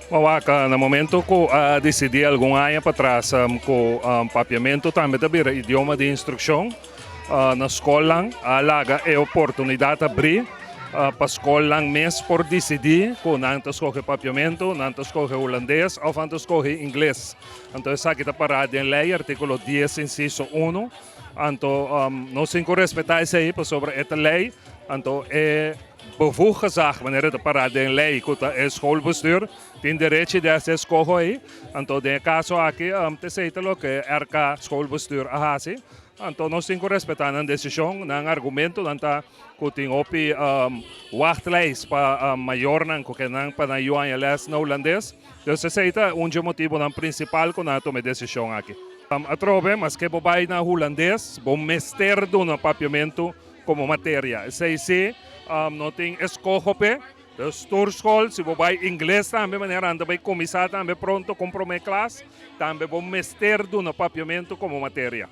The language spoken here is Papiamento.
Wak, na momento ku a disidí algun aña patras ku papiamentu tambe ta bira idioma di instrukshon na skolnan, a laga e oportunidat abrí pa skolnan mes por disidí ku nan ta skohe papiamentu, nan ta skohe hulandes òf nan ta skohe ingles. Anto esaki ta pará den lei, artíkulo dies insiso unu. Anto nos tin ku respetá esei pasobra e ta lei. Anto e bevoegd gezag, manera ta pará den lei ku ta e schoolbestuur, tin derechi di hasi e skoho ei. Anto den e kaso aki ta esei ta loke RK schoolbestuur a hasi. Anto nos tin ku respetá nan desishon, nan argumentonan ta ku tin hopi wachtlijst pa mayornan ku ke nan pa nan yu haña lès na hulandes. Dus esei ta un dje motibunan prinsipal ku nan a tuma e desishon aki. Atrobe, maske bo bai na hulandes, bo mester duna papiamentu komo materia. Esei si, no tin eskoho p'e. Dus tur skol, si bo bai ingles tambe, manera nan ta bai kuminsá tambe pronto ku un promé klas, tambe bo mester duna papiamentu komo materia.